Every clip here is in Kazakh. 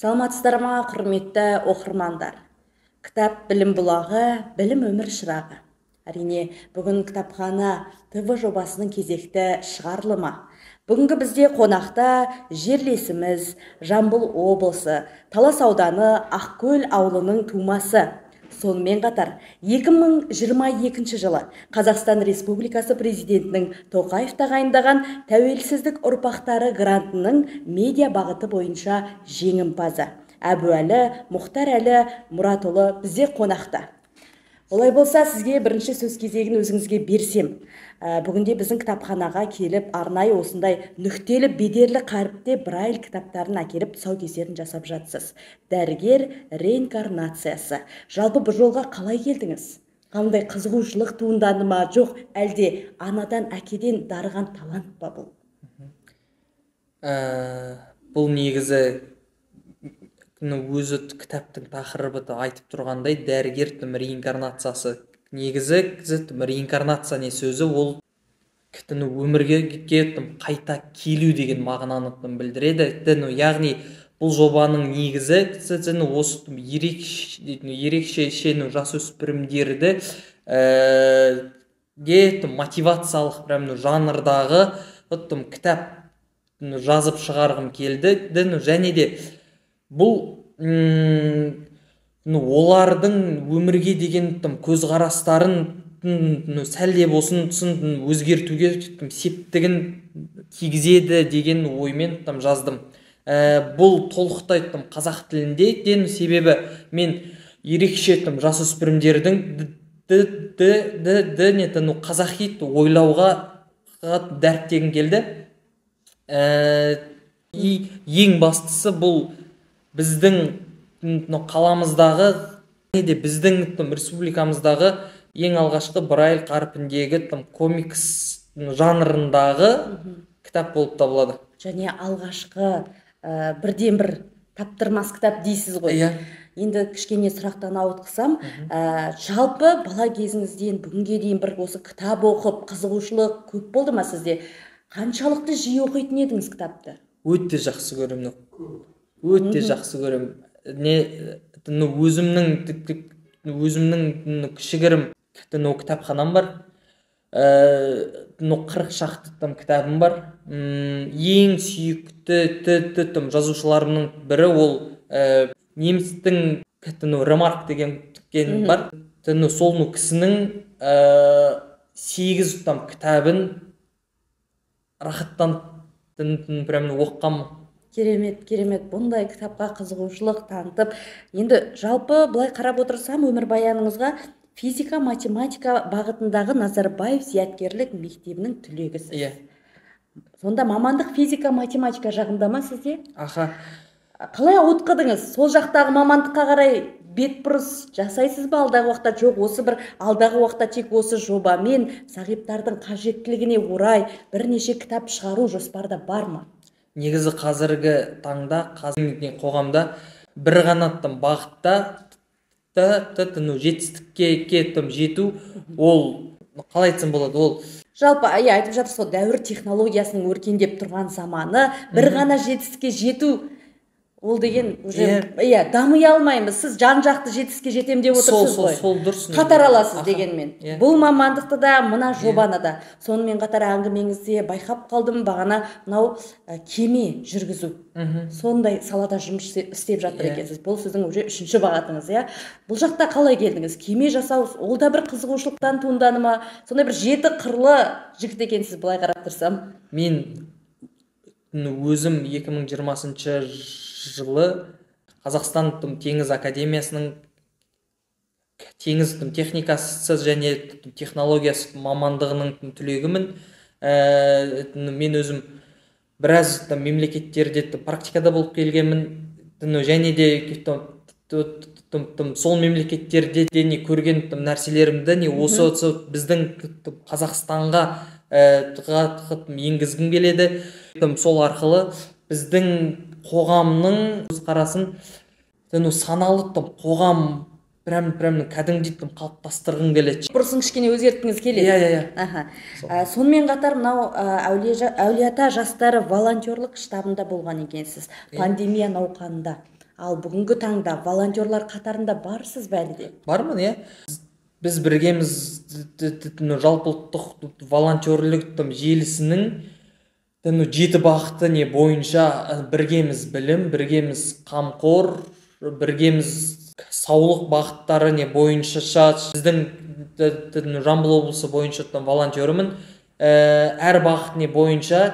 Саламатсыздар ма, құрметті оқырмандар? Кітап білім бұлағы, білім өмір шырағы. Әрине, бүгін Кітапхана ТВ жобасының кезекті шығарылымы. Бүгінгі бізде қонақта жерлесіміз, Жамбыл облысы, Талас ауданы Ақкөл ауылының тумасы. Сонымен қатар, 2022 жылы Қазақстан Республикасы президентінің Тоқаев тағайындаған Тәуелсіздік ұрпақтары грантының медиа бағыты бойынша жеңімпазы Әбуәлі Мұхтарәлі Мұратұлы бізде қонақта. Олай болса, сізге бірінші сөз кезегін өзіңізге берсем. Бүгінде біздің кітапханаға келіп, арнайы осындай нүктелі бедерлі қаріпте Брайль кітаптарын әкеліп, тұсаукесерін жасап жатсыз. Дәрігер реинкарнациясы. Жалпы бұл жолға қалай келдіңіз? Қандай қызығушылық туындады ма? Жоқ, әлде анадан, әкеден дарыған талант па бұл? Бұл негізі өзі кітаптың тақырыбы да айтып тұрғандай, дәрігер реинкарнациясы. Негізі реинкарнация не сөзі, ол өмірге қайта келу деген мағынаны білдіреді. Яғни бұл жобаның негізі осы ерекше жасөспірімдерді мотивациялық жанрдағы кітап жазып шығарғым келді. Және де бұл олардың өмірге деген көзқарастарын сәл де болсын өзгертуге септігін тигізеді деген оймен жаздым. Бұл толықтай қазақ тілінде, себебі мен ерекше жасөспірімдердің қазақи ойлауға дәріптегім келді. Ең бастысы бұл біздің қаламыздағы, біздің республикамыздағы ең алғашқы Брайль қарпіндегі комикс жанрындағы кітап болып табылады. Және алғашқы бірден бір таптырмас кітап дейсіз ғой. Иә. Енді кішкене сұрақтан ауытқысам, жалпы бала кезіңізден бүгінге дейін бір осы кітап оқып, қызығушылық көп болды ма сізде? Қаншалықты жиі оқитын едіңіз кітапты? Өте жақсы көремін. Өте жақсы көремін. Өзімнің кішігірім кітапханам бар. 40 шақты кітабым бар. Ең сүйікті жазушыларымның бірі ол немістің Ремарк деген бар. Сол кісінің 8 кітабын рахаттанып оқығанмын. Керемет, керемет. Бұндай кітапқа қызығушылық танытып. Енді жалпы былай қарап отырсам, өмірбаяныңызға физика, математика бағытындағы Назарбаев зияткерлік мектебінің түлегісіз. Иә. Сонда мамандық физика, математика жағында ма сізде? Аха. Қалай ауытқыдыңыз? Сол жақтағы мамандыққа қарай бетбұрыс жасайсыз ба алдағы уақытта? Жоқ, осы бір алдағы уақытта тек осы жобамен зағиптардың қажеттілігіне орай бірнеше кітап шығару жоспарда бар ма? Негізі қазіргі таңда, қазіргі қоғамда бір ғана бағытта жетістікке жету, ол қалай айтсам болады, ол жалпы айтып жатырсыз ғой, дәуір технологиясының өркендеп тұрған заманы, бір ғана жетістікке жету ол деген уже дами алмаймыз. Сіз жан-жақты жетістікке жетем деп отырсыз ғой. Сол дұрыс. Қатар аласыз дегенмен. Бұл мамандықты да, мына жобаны да. Сонымен қатар әңгімеңізде байқап қалдым, бағана мынау кеме жүргізу. Сондай салада жұмыс істеп жатыр екенсіз. Бұл сіздің уже үшінші бағытыңыз, иә? Бұл жақта қалай келдіңіз? Кеме жасау, ол да бір қызығушылықтан туындады ма? Сондай бір жеті қырлы жігіт екенсіз, былай қарап тұрсам. Мен өзім 2020 жылы Қазақстан Теңіз академиясының теңіз техникасы және технологиясы мамандығының түлегімін. Мен өзім біраз мемлекеттерде практикада болып келгенмін. Және де сол мемлекеттерде де көрген нәрселерімді осы біздің Қазақстанға енгізгім келеді. Сол арқылы біздің қоғамның көзқарасын саналы қоғам прям кәдімгідей қалыптастырғым келеді. Бұрысын кішкене өзгерткіңіз келеді. Иә. Аха. Сонымен қатар мынау Әулиеата жастары волонтерлық штабында болған екенсіз. Пандемия науқанында. Ал бүгінгі таңда волонтерлар қатарында барсыз ба әлі де? Бармын, иә. Біз біргеміз жалпы ұлттық волонтерлік желісінің 7 бағыты не бойынша біргеміз білім, біргеміз қамқор, біргеміз саулық бағыттары не бойынша біздің Жамбыл облысы бойынша волонтерімін. Әр бағыт не бойынша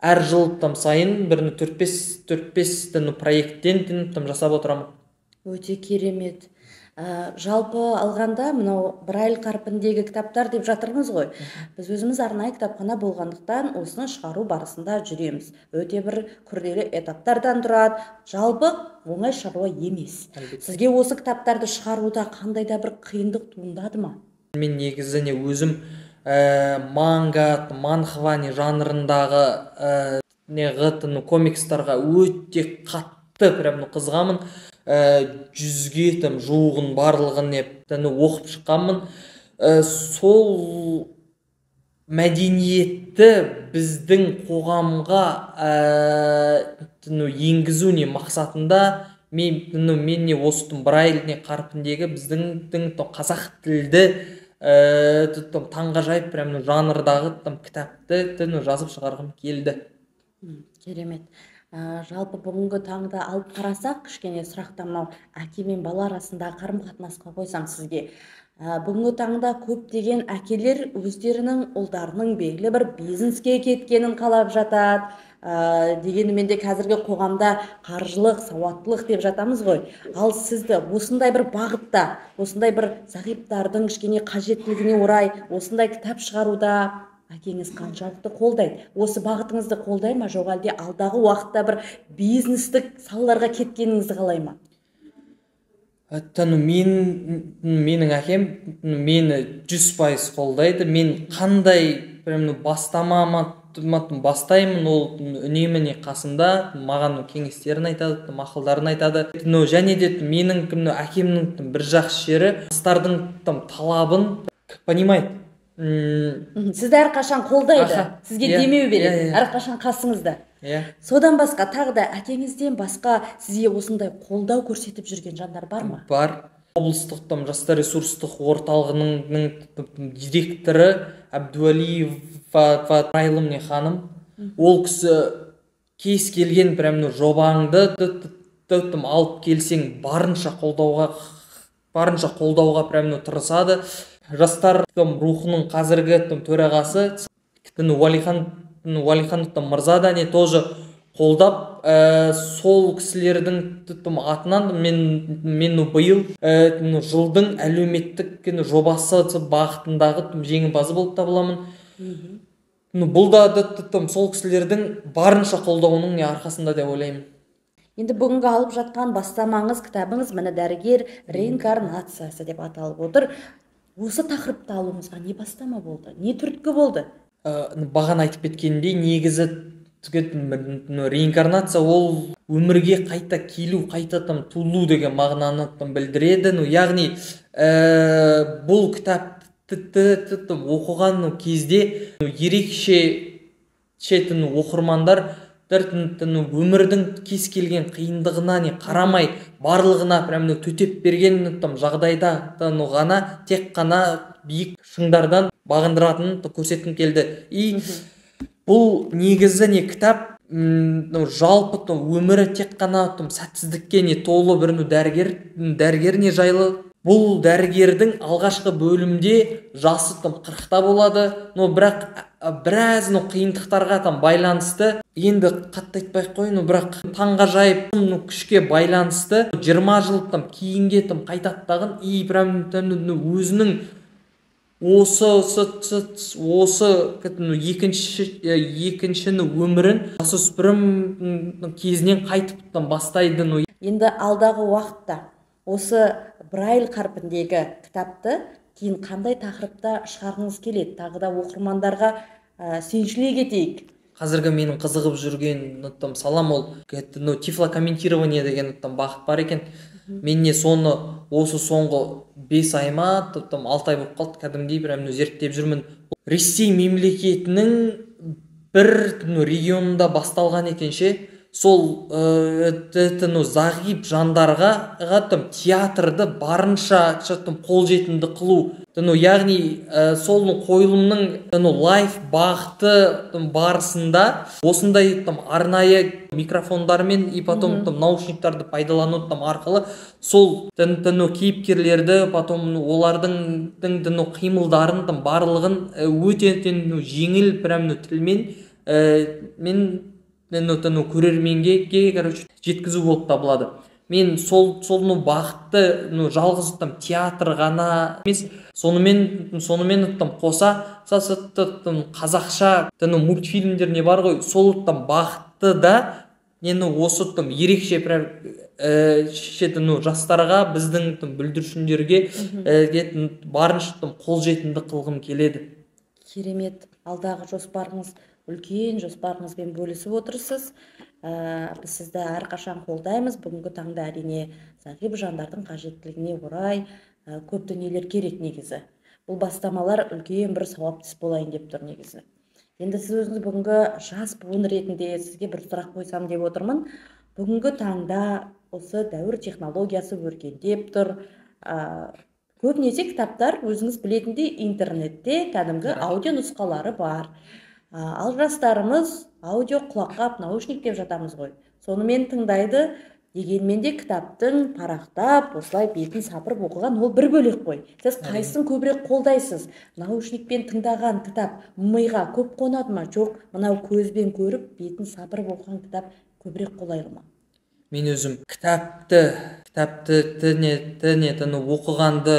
әр жыл сайын бір 4-5 проекттен жасап отырамын. Өте керемет. Жалпы алғанда мынау Брайль қарпіндегі кітаптар деп жатырмыз ғой. Біз өзіміз арнайы кітапхана болғандықтан осыны шығару барысында жүреміз. Өте бір күрделі этаптардан тұрады. Жалпы оңай шаруа емес. Сізге осы кітаптарды шығаруда қандай да бір қиындық туындады ма? Мен негізі не өзім манга, манхва жанрындағы комикстарға өте қатты прям қызығамын. 100-ге жуығын барлығын оқып шыққанмын. Сол мәдениетті біздің қоғамға енгізу не мақсатында мен не осы Брайль қарпіндегі біздің қазақ тілді таңғажайып прям жанрдағы кітапты жазып шығарғым келді. Керемет. Жалпы бүгінгі таңда алып қарасақ, кішкене сұрақта мынау әке мен бала арасындағы қарым-қатынасқа қойсам сізге. Бүгінгі таңда көптеген әкелер өздерінің ұлдарының белгілі бір бизнеске кеткенін қалап жатады. Дегенімен де қазіргі қоғамда қаржылық сауаттылық деп жатамыз ғой. Ал сізді осындай бір бағытта, осындай бір зағиптардың кішкене қажеттілігіне орай осындай кітап шығаруда әкеңіз қаншалықты қолдайды? Осы бағытыңызды қолдай ма, жоқ әлде алдағы уақытта бір бизнестік салаларға кеткеніңізді қалай ма? Менің әкем мені 100% қолдайды. Мен қандай бастама бастаймын, ол үнемі қасымда, маған кеңестерін айтады, мақұлдарын айтады. Және де менің әкемнің бір жақсы жері, жастардың талабын понимает. Сізді әрқашан қолдайды, сізге демеу береді, әрқашан қасыңызда. Содан басқа тағы да әкеңізден басқа сізге осындай қолдау көрсетіп жүрген жандар бар ма? Бар. Облыстық жастар ресурстық орталығының директоры Әбдуәлиева Райлым ханым. Ол кісі кез келген прям жобаңды алып келсең барынша қолдауға прям тырысады. Жастар рухының қазіргі төрағасы Уәлихан мырза да не тоже қолдап, сол кісілердің атынан мен биыл жылдың әлеуметтік жобасы бағытындағы жеңімпазы болып табыламын. Бұл да сол кісілердің барынша қолдауының арқасында деп ойлаймын. Енді бүгінгі алып жатқан бастамаңыз, кітабыңыз міне дәрігер реинкарнациясы деп аталып отыр. Осы тақырыпты алуыңызға не бастама болды, не түрткі болды? Бағана айтып кеткендей, негізі реинкарнация ол өмірге қайта келу, қайта туылу деген мағынаны білдіреді. Яғни бұл кітапты оқыған кезде ерекше оқырмандар өмірдің кез келген қиындығына қарамай барлығына прям төтеп берген жағдайда ғана тек қана биік шыңдардан бағындыратынын көрсеткім келді. И бұл негізі не кітап жалпы өмірі тек қана сәтсіздікке не толы бір дәрігер не жайлы. Бұл дәрігердің алғашқы бөлімде жасы 40-та болады, но бірақ біраз қиындықтарға байланысты, енді қатты айтпай ақ қояйын, бірақ таңғажайып күшке байланысты 20 жыл кейінге қайтады тағын, и прям өзінің осы екіншіні өмірін жасөспірім кезінен қайтып бастайды. Енді алдағы уақытта осы Брайль қарпіндегі кітапты кейін қандай тақырыпта шығарғыңыз келеді? Тағы да оқырмандарға сүйіншілей кетейік. Қазіргі менің қызығып жүрген салам ол тифлокомментирование деген бағыт бар екен. Мен не соны осы соңғы 5 ай ма, 6 ай болып қалды, кәдімгідей прям зерттеп жүрмін. Ресей мемлекетінің бір регионында басталған екен ше. сол зағип жандарға театрды барынша қолжетімді қылу. Яғни сол қойылымның live бағыты барысында осындай арнайы микрофондармен и потом наушниктарды пайдалану арқылы сол кейіпкерлерді, потом олардың қимылдарын барлығын өте жеңіл прям тілмен мен көрерменге, короче, жеткізу болып табылады. Мен сол бағытты жалғыз театр ғана емес, сонымен қоса қазақша мультфильмдер не бар ғой, сол бағытты да нені осы ерекше жастарға, біздің бүлдіршіндерге барынша қолжетімді қылғым келеді. Керемет. Алдағы жоспарыңыз, үлкен жоспарыңызбен бөлісіп отырсыз. Біз сізді әрқашан қолдаймыз. Бүгінгі таңда әрине зағип жандардың қажеттілігіне орай көп дүниелер керек негізі. Бұл бастамалар үлкен бір сауапты іс болайын деп тұр негізі. Енді сіз өзіңіз бүгінгі жас буын ретінде сізге бір сұрақ қойсам деп отырмын. Бүгінгі таңда осы дәуір технологиясы өркендеп тұр. Көбінесе кітаптар өзіңіз білетіндей интернетте кәдімгі аудио нұсқалары бар. Ал жастарымыз аудио құлаққап, наушник деп жатамыз ғой. Сонымен тыңдайды, дегенмен де кітаптың парақтап, осылай бетін сапырып оқыған ол бір бөлек қой. Сіз қайсысын көбірек қолдайсыз? Наушникпен тыңдаған кітап миға көп қонады ма? Жоқ, мынау көзбен көріп, бетін сапырып оқыған кітап көбірек қолайлы ма? Мен өзім кітапты оқығанды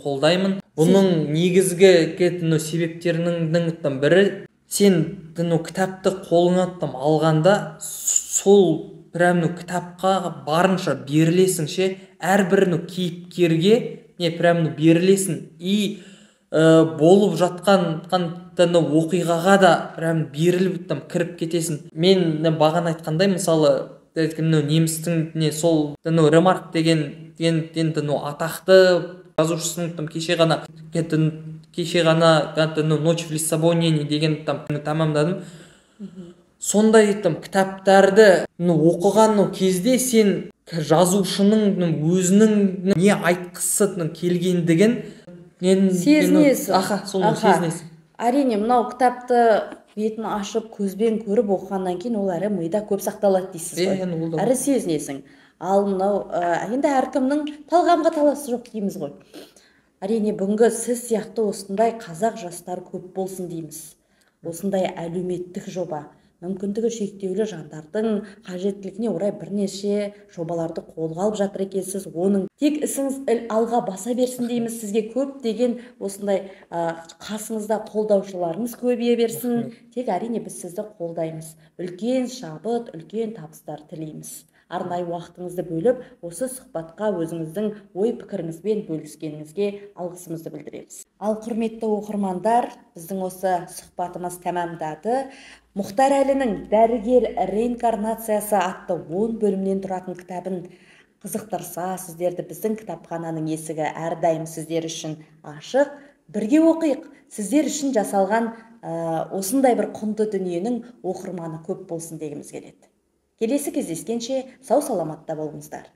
қолдаймын. Бұның негізгі себептерінің бірі, сен кітапты қолыңа алғанда сол прям кітапқа барынша берілесің ше, әрбір кейіпкерге не прям берілесің и болып жатқан оқиғаға да прям беріліп кіріп кетесің. Мен бағана айтқандай, мысалы, немістің не сол Ремарк деген атақты жазушысының кеше ғана «Ночь в Лиссабоне» деген тамамдадым. Сондай кітаптарды оқыған кезде сен жазушының өзінің не айтқысы келгендігін сезінесің. Аха, соны сезінесің. Әрине, мынау кітапты бетін ашып, көзбен көріп оқығаннан кейін ол әрі мида көп сақталады дейсіз ғой. Әрі сезінесің. Ал мынау енді әркімнің талғамға таласы жоқ дейміз ғой. Әрине, бүгінгі сіз сияқты осындай қазақ жастар көп болсын дейміз. Осындай әлеуметтік жоба, мүмкіндігі шектеулі жандардың қажеттілігіне орай бірнеше жобаларды қолға алып жатыр екенсіз. Оның тек ісіңіз алға баса берсін дейміз. Сізге көптеген осындай қасыңызда қолдаушыларыңыз көбейе берсін. Тек әрине біз сізді қолдаймыз. Үлкен шабыт, үлкен табыстар тілейміз. Арнайы уақытыңызды бөліп, осы сұхбатқа өзіңіздің ой пікіріңізбен бөліскеніңізге алғысымызды білдіреміз. Ал құрметті оқырмандар, біздің осы сұхбатымыз тәмамдады. Мұхтар Әлінің «Дәрігер реинкарнациясы» атты 10 бөлімнен тұратын кітабын қызықтырса, сіздерді біздің кітапхананың есігі әрдайым сіздер үшін ашық. Бірге оқиық. Сіздер үшін жасалған осындай бір құнды дүниенің оқырманы көп болсын дегіміз келеді. Келесі кездескенше сау саламатта болыңыздар.